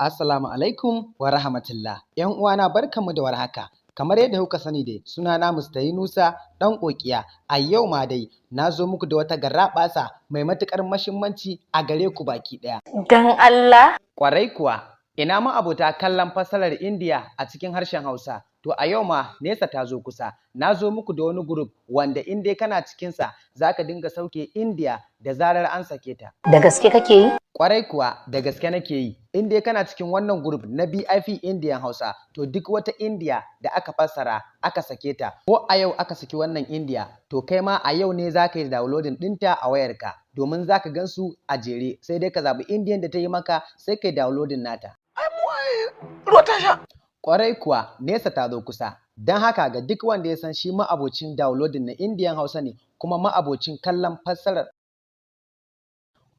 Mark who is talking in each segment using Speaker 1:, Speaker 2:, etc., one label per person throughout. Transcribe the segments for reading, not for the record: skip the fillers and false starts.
Speaker 1: Assalamu alaikum wa rahmatullah. ‘Yan uwana, barkanmu da warhaka. Kamar yadda kuka sani dai, sunana Mr. Yunusa ɗan ƙoƙiya. A yau ma dai na zo muku da wata garaɓasa mai matuƙar mashimmanci a gare ku baki ɗaya.
Speaker 2: Dan Allah.
Speaker 1: Ƙwarai kuwa, ina ma'abota kallon fassarar Indiya a cikin harshen Hausa. To a yau ma nesa ta zo kusa. Na zo muku da wani group wanda in dai kana cikinsa, za ka dinga sauke Indiya da zarar an sake ta.
Speaker 2: Da gaske kake yi?
Speaker 1: Kwarai kuwa, da gaske nake yi. In dai kana cikin wannan group na BIP Indian Hausa, to duk wata India da aka fassara aka sake ta, ko a yau aka saki wannan India, to kai ma a yau ne za ka yi downloading ɗinta a wayarka, domin za ka gan su a jere, sai dai ka zaɓi Indian da ta yi maka, sai ka yi downloading nata.
Speaker 3: Ruwa ta sha.
Speaker 1: Kwarai kuwa, nesa ta zo kusa. Don haka, ga duk wanda ya san shi ma'abocin downloading na Indian Hausa ne, kuma ma'abocin kallon fassarar,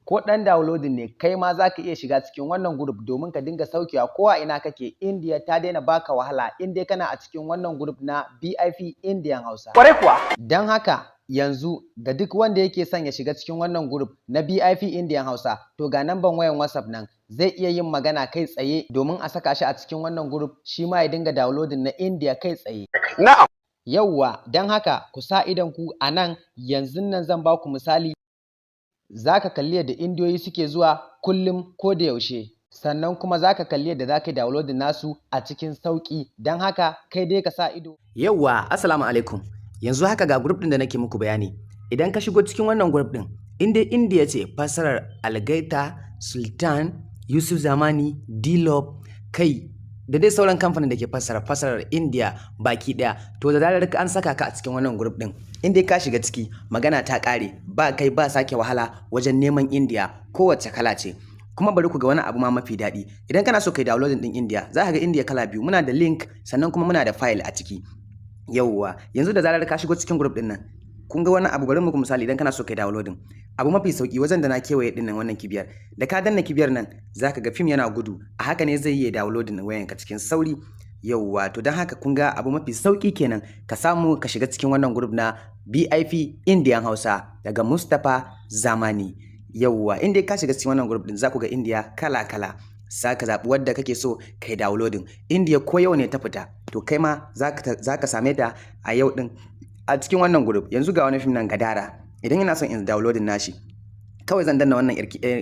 Speaker 1: ko ɗan downloading ne, kai ma za ka iya shiga cikin wannan group domin ka dinga saukewa ko a ina kake. India ta daina baka wahala in dai kana a cikin wannan group na BIP Indian Hausa.
Speaker 3: Kwarai kuwa.
Speaker 1: Don haka yanzu, ga duk wanda yake son ya shiga cikin wannan group na BIP Indian Hausa, to ga namban wayan WhatsApp nan, zai iya yin magana kai tsaye domin a saka shi a cikin wannan group, shi ma ya dinga downloading na India kai tsaye.
Speaker 3: Na'am.
Speaker 1: Yauwa, don haka ku sa idon ku a nan. Yanzun nan zan ba ku misali. Za ka kalli yadda Indiyoyi suke zuwa kullum, ko da yaushe, sannan kuma za ka kalli yadda za ka yi downloading nasu a cikin sauƙi. Don haka kai dai ka sa ido.
Speaker 4: Yauwa, assalamu alaikum. Yanzu haka ga group ɗin da nake muku bayani. Idan ka shigo cikin wannan group ɗin, in dai India ce, fassarar Algaita, Sultan, Yusuf Zamani, D-Love, kai da dai sauran kamfanin da ke fassara fassarar India baki ɗaya, to da zarar an saka ka a cikin wannan group ɗin, in dai ka shiga ciki, magana ta ƙare, ba kai ba sake wahala wajen neman India kowace kala ce. Kuma bari ku ga wani abu ma mafi daɗi. Idan kana so kai downloading ɗin India, za ka ga India kala biyu: muna da link, sannan kuma muna da file a ciki. Yauwa, yanzu da zarar ka shigo cikin group ɗin nan, kun ga wani abu, bari muku misali. Idan kana so kai downloading, abu mafi sauki, wajen da na kewaye ɗin nan, wannan kibiyar, da ka danna kibiyar nan, zaka ga fim yana gudu. A haka ne zai yi downloading wayanka cikin sauri. Yauwa, to don haka kun ga abu mafi sauki kenan, ka samu ka shiga cikin wannan group na BIP Indian Hausa daga Mustapha Zamani. Yauwa, in dai ka shiga cikin wannan group din, za ku ga India kala kala, za ka zaɓi wadda kake so kai downloading. India ko yau ne ta fita, to kai ma za ka same ta a yau din a cikin wannan group. Yanzu ga wani fim nan, Gadara. Idan ina son in downloading nashi, kawai zan danna wannan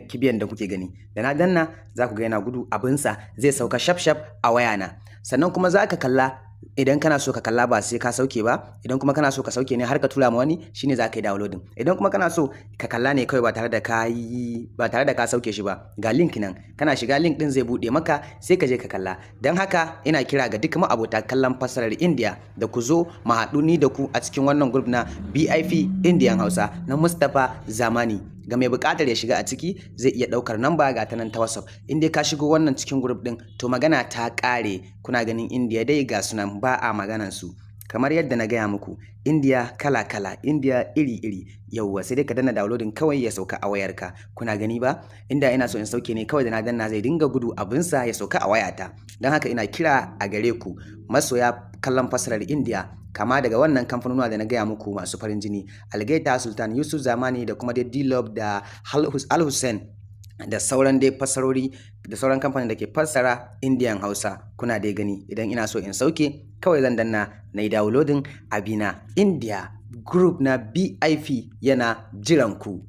Speaker 4: kibiyan da kuke gani. Da na danna, za ku ga yana gudu abinsa, zai sauka shaf shaf a wayana. Sannan kuma za ka kalla idan kana so ka kalla, ba sai ka sauke ba. Idan kuma kana so ka sauke ne har ka tura ma wani, shine za ka yi downloading. Idan kuma kana so ka kalla ne kawai ba tare da ka sauke shi ba, ga link nan, kana shiga link din, zai bude maka, sai ka je ka kalla. Don haka ina kira ga duk ma'abota kallon fassarar India da ku zo mu haɗu ni da ku a cikin wannan group na BIP Indian Hausa na Mustapha Zamani. Ga mai buƙatar ya shiga a ciki, zai iya ɗaukar namba, ga ta nan ta WhatsApp. In dai ka shigo wannan cikin group ɗin, to magana ta ƙare. Kuna ganin India dai ga sunan, ba a maganan su. Kamar yadda na gaya muku, India kala kala, India iri iri. Yauwa, sai dai ka danna downloading kawai, ya sauka a wayarka. Kuna gani ba? Inda ina so in sauke ne, kawai da na danna, zai dinga gudu abinsa, ya sauka a wayata. Don haka ina kira a gare ku, masoya kallon fassarar India, kama daga wannan kamfanonuwa da na gaya muku masu farin jini, Algaita, Sultan, Yusuf Zamani, da kuma dai D-Love da Al Hussein, da sauran dai fassarori, da sauran kamfanin da ke fassara Indian Hausa. Kuna dai gani, idan ina so in sauke, kawai zan danna na yi downloading abina. India group na BIP yana jiran ku.